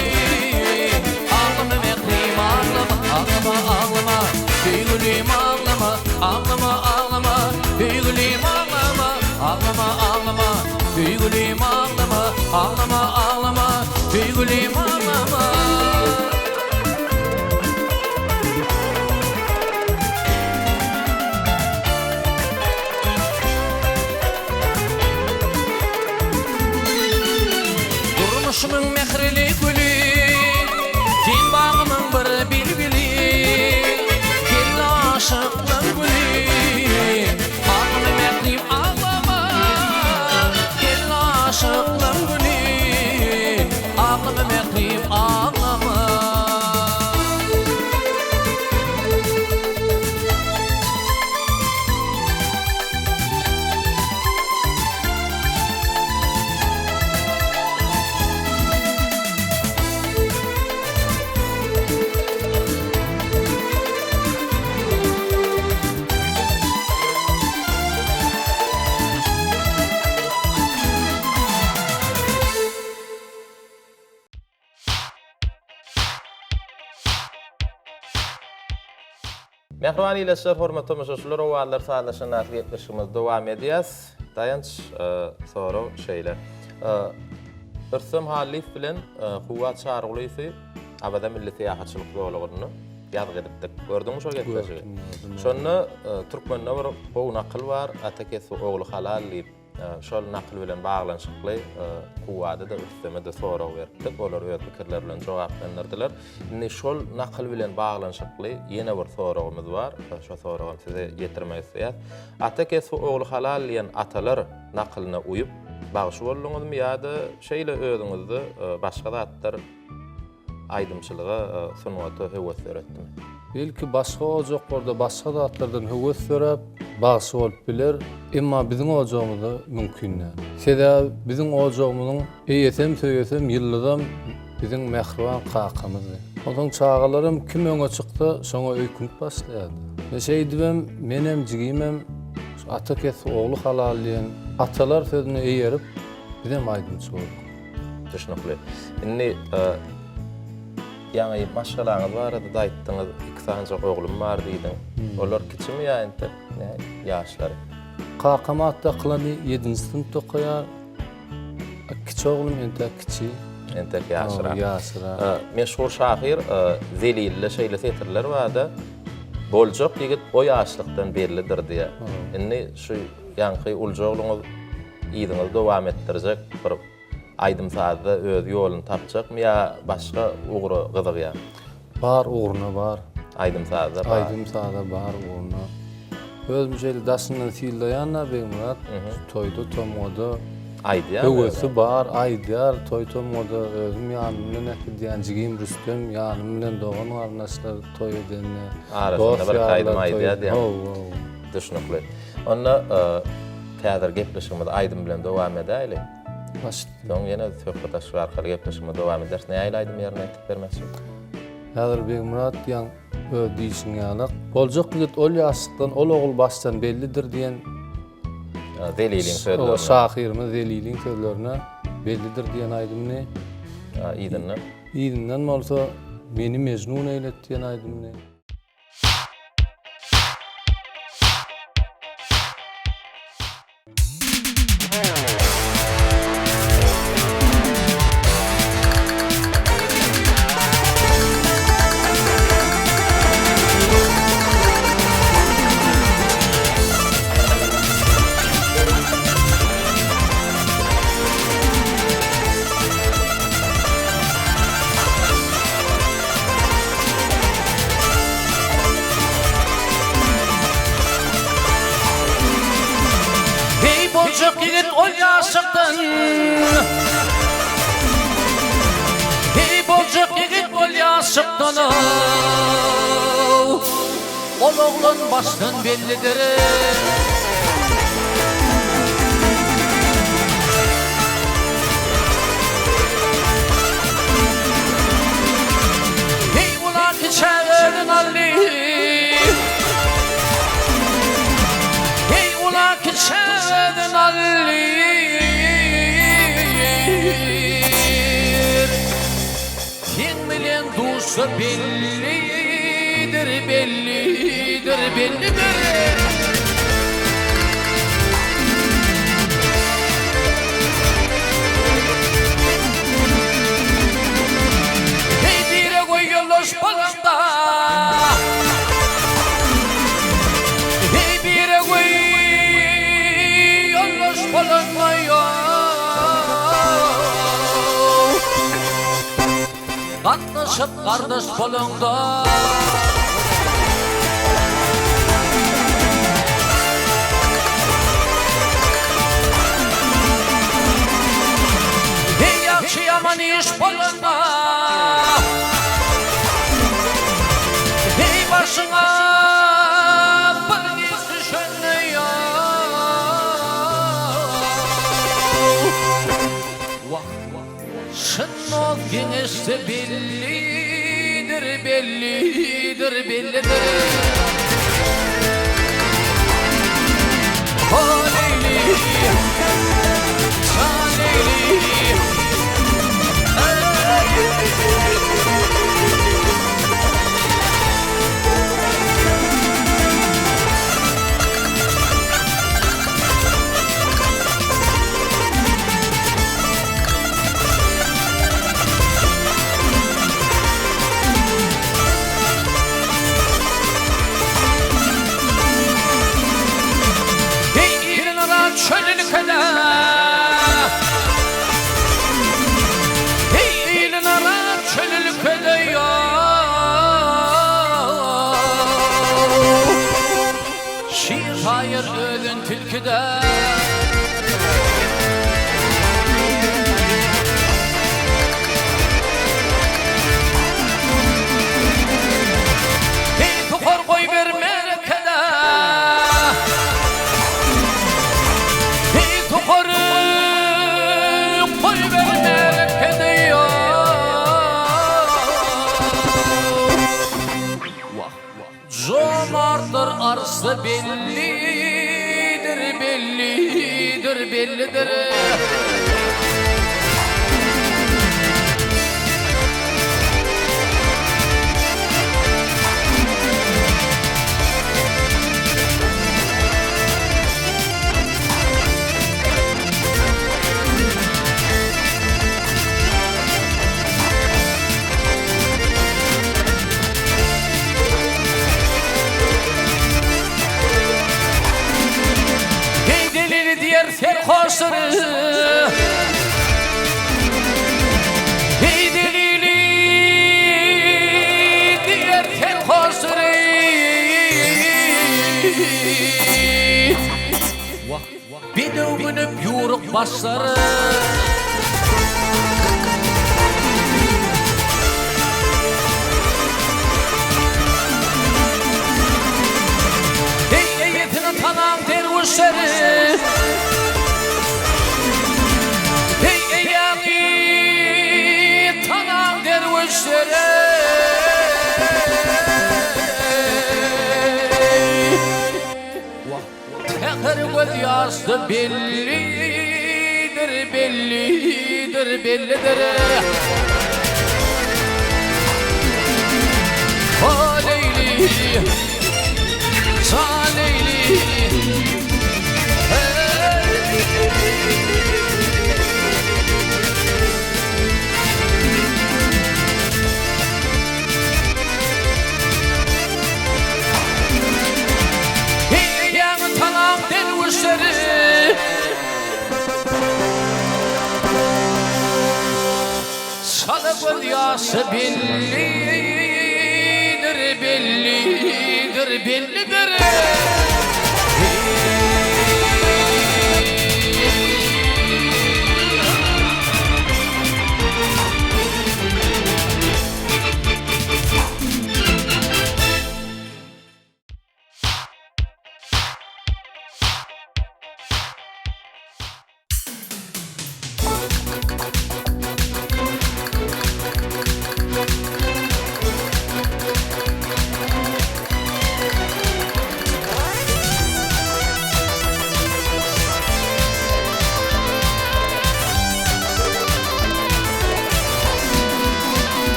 [SPEAKER 3] Aglama mährim aglama Aglama aglama Söýgülim aglama Aglama aglama Söýgülim aglama Aglama aglama Söýgülim aglama Aglama aglama Söýgülim aglama. Durmuşymyň mährili güli, Sen bagymyň bir bilbili, Gel aşyklaň güli, Aglama mährim aglama, Gel aşyklaň güli, Aglama mährim aglama.
[SPEAKER 1] Mähriban ildeşler, hormatly tomaşaçylar, Owazlar sazlaşan atly gepleşigimizi dowam edýäs. Daýanç, sorag şeýle. Rüstem Hallyýew bilen Kuwwat Çarygulyýewi Awaza milli syýahatçylyk zolagynda ýazgy edipdik. Gördüňmi şol gepleşigi? Şonda türkmende bir gowy nakyl bar, Ata kesbi ogly halal diýip. Şol nakyl bilen baglanyşykly Kuwwada-da, Rüsteme-de sorag beripdik. Olar öz pikirleri bilen jogaplandyrdylar. Indi şol nakyl bilen baglanyşykly ýene bir soragymyz bar. Şo soragy hem size ýetirmek isleýäs. Ata kesbi ogly halal diýen atalar nakylyna uýup, bagşy bolduňyzmy ýa-da şeýle özüňizde başga zatlar aýdymçylyga, sungata höwes döretdimi?
[SPEAKER 2] Belki başga ojaklarda başga zatlardan höwes döräp, bagşy bolup biler, emma biziň ojagymyzda mümkin däl. Sebäbi biziň ojagymyzyň eýesem, söýesem, ýyldyzam biziň mähriban kakamyzdy. Onsoň çagalaram kim öňe çyksa, şoňa öýkünip başlaýardy. We şeýdibem menem, jigimem şu Ata kesbi ogly halal diýen atalar sözüne eýerip, bizem aýdymçy bolduk.
[SPEAKER 1] Düşnükli. Indi. Ýaňy maşgalaňyz barada-da aýtdyňyz, iki sanyjak oglum bar diýdiň. Olar kiçimi ýa entek nä ýaşlary?
[SPEAKER 2] Kakam at dakylany ýedinji synpda okaýar. Kiçi oglum entek kiçi.
[SPEAKER 1] Entek ýaşrak.
[SPEAKER 2] Ýaşrak.
[SPEAKER 1] Meşhur şahyr Zelilde şeýle setirler barda, Boljak ýigit o ýaşlykdan bellidir diýýär. Indi şu ýaňky ulja ogluňyz yzyňyzy dowam etdirjek bir aýdym-sazda öz ýoluny tapjakmy ýa başga ugra gyzygýar?
[SPEAKER 2] Bar ugruna bar.
[SPEAKER 1] Aýdym-sazda bar.
[SPEAKER 2] Aýdym-saza bar ugruna. Özüm şeýle daşyndan synlaýan-da Begmyrat, toýda, tomgada.
[SPEAKER 1] Aýdýar.
[SPEAKER 2] Höwesi bar, aýdýar, toý-tomgada özüm ýanym bilen äkidýän, jigim Rüstem ýanym bilen dogan-garyndaşlar toý edende.
[SPEAKER 1] Arasynda bir aýdym aýdýar diýýäň.
[SPEAKER 2] Hawa, hawa.
[SPEAKER 1] Düşnükli. Onda häzir gepleşigimizi aýdym bilen dowam edäýli.
[SPEAKER 2] Baş.
[SPEAKER 1] Soň ýene söhbetdeşlik arkaly gepleşigimizi dowam ederis. Nähili aýdym ýerine ýetirip bermekçi?
[SPEAKER 2] Häzir Begmyrat ýaň öz diýşiň ýalak. Boljak ýigit ol ýaşlykdan, ol ogul başdan bellidir diýen
[SPEAKER 1] Zeliliň sözlerine.
[SPEAKER 2] Şahyrymyz Zeliliň sözlerine bellidir diýen aýdymyny.
[SPEAKER 1] Yzyndan?
[SPEAKER 2] Yzyndan bolsa Meni Mejnun eýlet diýen aýdymyny.
[SPEAKER 3] Heý boljak ýigit ol ýaşlykdan Heý boljak ýigit ol ýaşlykdan Ol oglan başdan bellidir. Heý ula kiçä özün aldy Heý ula kiçä özün aldy Seň bilen duşsa bellidir, bellidir, bellidir. Heý bire goý ýoldaş bolanda Heý bire goý ýoldaş bolanda Gatnaşyp gardaş bolaňda. Heý ýagşy ýaman iş bolanda. Heý başyňa bir iş düşende ýa. Wah, çyn dost geňeşse bellidir, bellidir, bellidir. Ho Leýli, jan Leýli, Heý ilin ara çöl ülkede Heý ilin ara çöl ülkede ýok Şir saýar özün tilkide. Heý tokar goýber merekede. Heý tokary goýber merekede ýa. Wah. Jomartlar arsy bellidir, bellidir, bellidir. diýer serhoşdyr. Heý delili diýer serhoşdyr. Bedew münüp ýuruk başlar. Eý eýesini tanan derwüşleri. Eý eýäňi tanan derwüşleri. Säher göz ýaşda bellidir, bellidir, bellidir. Ha Leýli, ça Leýli, Eýäňi talan derwüşleri. Çala göz ýaşy bellidir, bellidir, bellidir.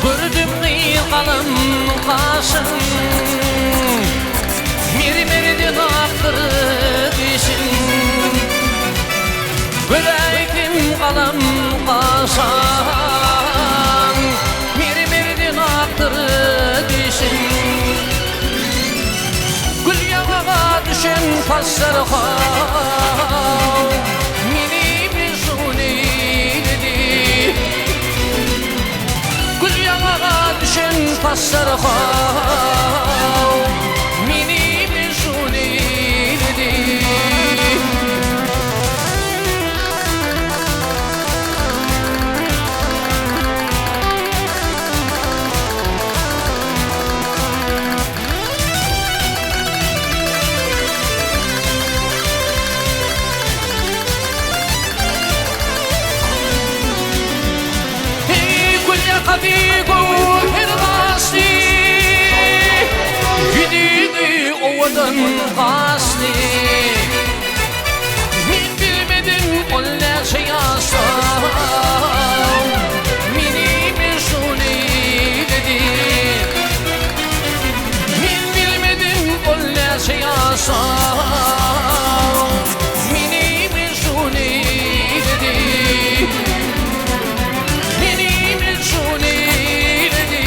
[SPEAKER 3] Gördüm gyz galam gaşyn Mermerden akdyr dişin Göräýdim galam gaşan Mermerden akdyr dişin Gül ýaňaga düşen saçlary haw, Meni mežnun eýledi. Gül ýaňaga düşen saçlary haw, Meni mežnun eýledi. Eý, gül ýakaly göwher gaşly, Ýüzüňi owadan gaşly. Men bilmedim ol näçe ýaşda, Meni mežnun eýledi. Men bilmedim ol näçe ýaşda, Meni mežnun eýledi. Meni mežnun eýledi.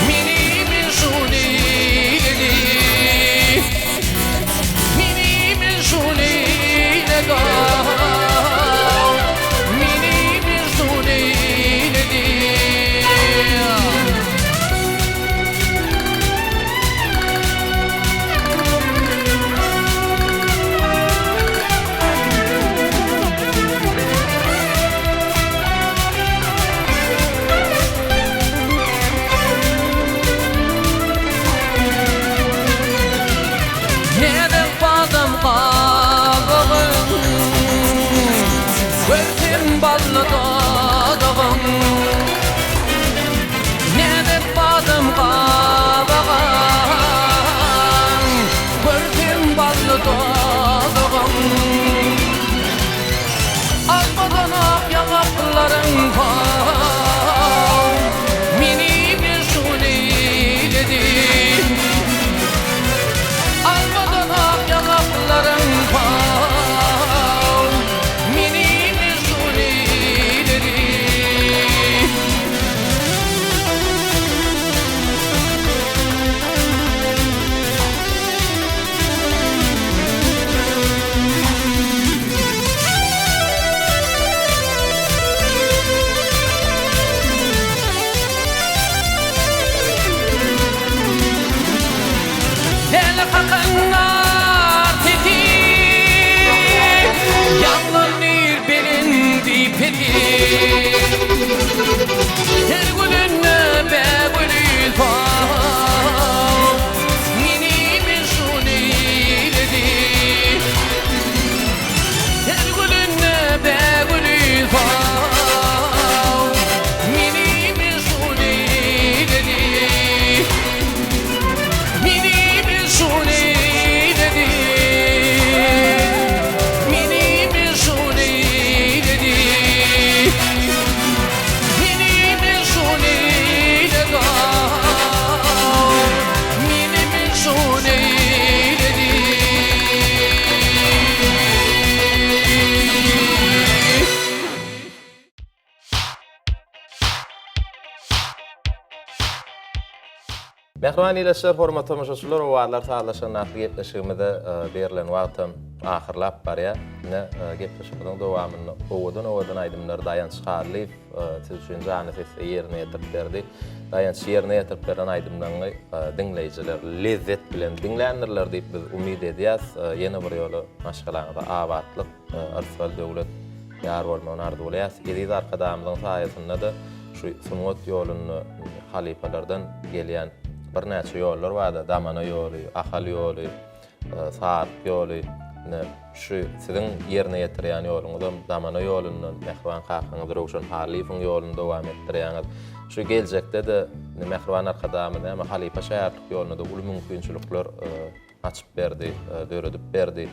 [SPEAKER 3] Meni mežnun eýledi. Meni mežnun eýledi. Her gülünde bägüli sal, Meni mežnun eýledi. Her gülünde bägüli sal, Meni mežnun eýledi. Meni mežnun eýledi. Meni mežnun eýledi. Meni mežnun eýledi. Meni mežnun eýledi.
[SPEAKER 1] Mähriban ildeşler, hormatly tomaşaçylar, Owazlar sazlaşan atly gepleşigimize berlen wagtam ahyrlap barýar. Ine, gepleşigimiziň dowamynda owadan-owadan aýdymlary Daýanç Hallyýew siz üçin janly sesde ýerine ýetirip berdi. Daýanç ýerine ýetirip beren aýdymlaryňy diňleýjiler lezzet bilen diňländirler diýip biz umyt edýäs. Ýene bir ýola maşgalaňyza abatlyk, yrsgal-döwlet ýar bolmagyny arzuwlaýas. Eziz Arkadagymyzyň saýasynda-da şu sungat ýolunda halypalardan gelýän birnäçe ýollar barda, Damana ýoly, Ahal ýoly, Saryk ýoly. Ine, şu siziň ýerine ýetirýän ýoluňyzam Damana ýolundan, mähriban kakaňyz Röwşen Hallyýewiň ýoluny dowam etdirýäňiz. Şu geljekde-de mähriban Arkadagymyz näme halypa-şägirtlik ýolunda-da uly mümkinçilikler açyp berdi, döredip berdi.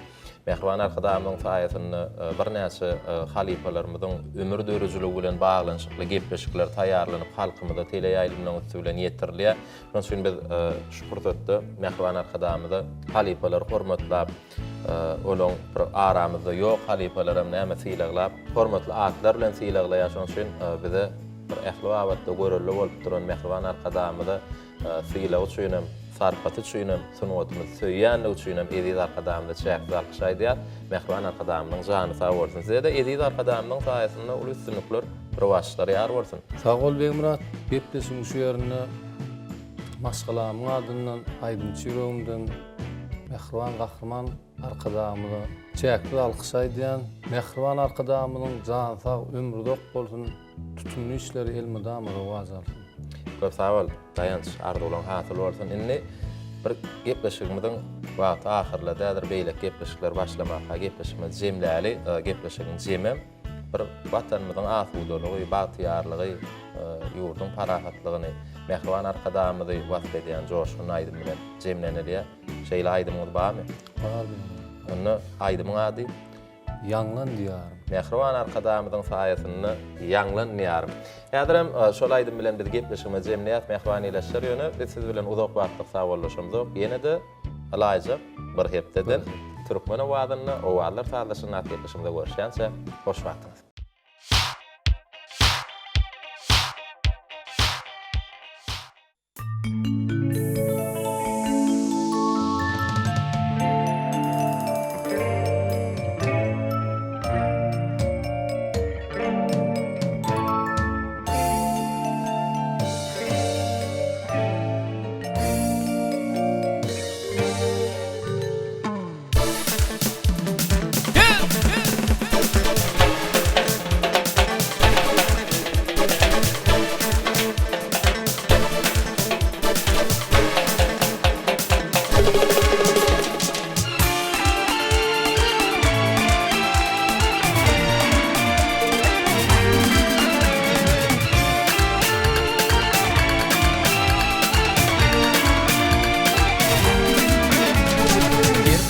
[SPEAKER 1] Mähriban Arkadagymyzyň saýasynda birnäçe halypalarymyzyň ömür döredijiligi bilen baglanyşykly gepleşikler taýýarlanyp, halkymyza teleýaýlymlaryň üsti bilen ýetirilýär. Şonuň üçin biz şu pursatda mähriban Arkadagymyza halypalary hormatlap, olaň bir aramyzda ýok halypalaram näme sylaglap, hormatly atlar bilen sylaglaýar. Şonuň üçin bize bir ähli babatda görelde bolup duran mähriban Arkadagymyza Sylagy üçinem, sarpasy üçinem, sungatymyzy söýýänligi üçinem eziz Arkadagymyza çäksiz alkyş aýdýas. Mähriban Arkadagymyzyň jany sag bolsun. Size-de eziz Arkadagymyzyň saýasynda uly üstünlikler, rowaçlyklar ýar bolsun.
[SPEAKER 2] Sag bol Begmyrat, gepleşigiň şu ýerinde maşgalamyň adyndan, aýdymçy ýüregimden mähriban Gahryman Arkadagymyza çäksiz alkyş aýdýan. Mähriban Arkadagymyzyň jany sag, ömri uzak bolsun! Tutumly işleri elmydama rowaç alsyn.
[SPEAKER 1] Köp sag bol, Daýanç, arzuwlaň hasyl bolsun. Indi bir gepleşigimiziň wagty ahyrlady, häzir beýleki gepleşikleri başlamaka gepleşigimizi jemläli. Gepleşigiň jemem bir Watanymyzyň asudalygy, bagtyýarlygy, ýurduň parahatlygyny, mähriban Arkadagymyzy wasp edýän joşgunly aýdym bilen jemlenilýär. Şeýle aýdymyňyz barmy?
[SPEAKER 2] Bar.
[SPEAKER 1] Onda aýdymyň ady?
[SPEAKER 2] Ýaňlan diýarym.
[SPEAKER 1] Mähriban Arkadagymyzyň saýasynda Ýaňlan diýarym. Häzirem şol aýdym bilen biz gepleşigimizi jemleýäs mähriban ildeşler ýöne biz siz bilen uzak wagtlyk sagbollaşamzok ýene-de ylaýjak bir hepdeden Türkmen owazynda Owazlar sazlaşygynda atly gepleşigimizde görüşýänçä hoş wagtyňyz.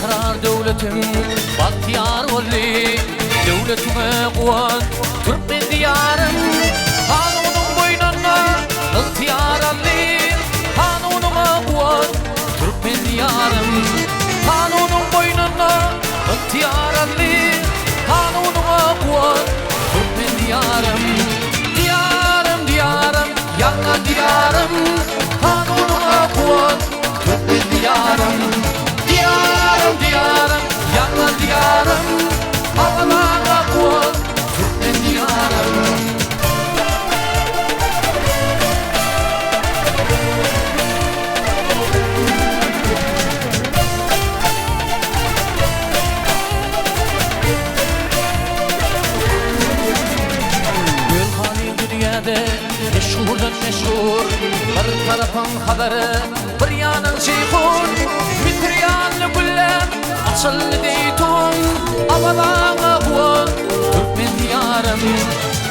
[SPEAKER 3] Berkarar döwletim bagtyýar boldy, Döwletiňe guwan türkmen Diýarym. Kanunyň boýnuna ygtyýar aldy, Kanunyňa guwan türkmen Diýarym. Kanunyň boýnuna ygtyýar aldy, Kanunyňa guwan türkmen Diýarym. Diýarym, Diýarym, ýaňlan Diýarym, Kanunyňa guwan türkmen Diýarym. Diýarym, Diýarym, ýaňlan Diýarym, Kanunyňa guwan türkmen Diýarym. Dünýäde meşhurdan meşhur Bir tarapyň Hazar, bir ýanyň Jeýhun Müsür ýaly gülläp açyldy zeýtun Awazaňa guwan türkmen diýarym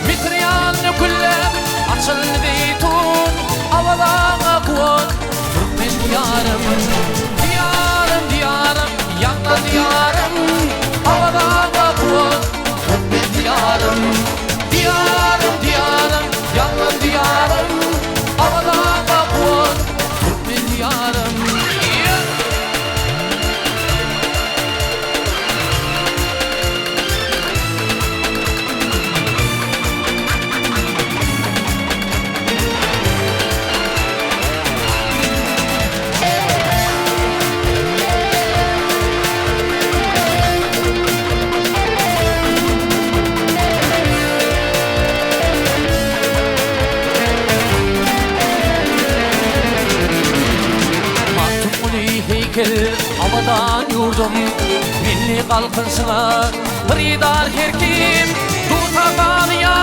[SPEAKER 3] Müsür ýaly gülläp açyldy zeýtun Awazaňa guwan türkmen diýarym Diýarym, diýarym, ýaňlan diýarym Awazaňa guwan türkmen diýarym Diýarym, diýarym, ýaňlan diýarym Awazaňa guwan türkmen diýarym. Magtymguly heýkel abadan ýurdum Milli galkynyşyňa hyrydar her kim Dutar galýar.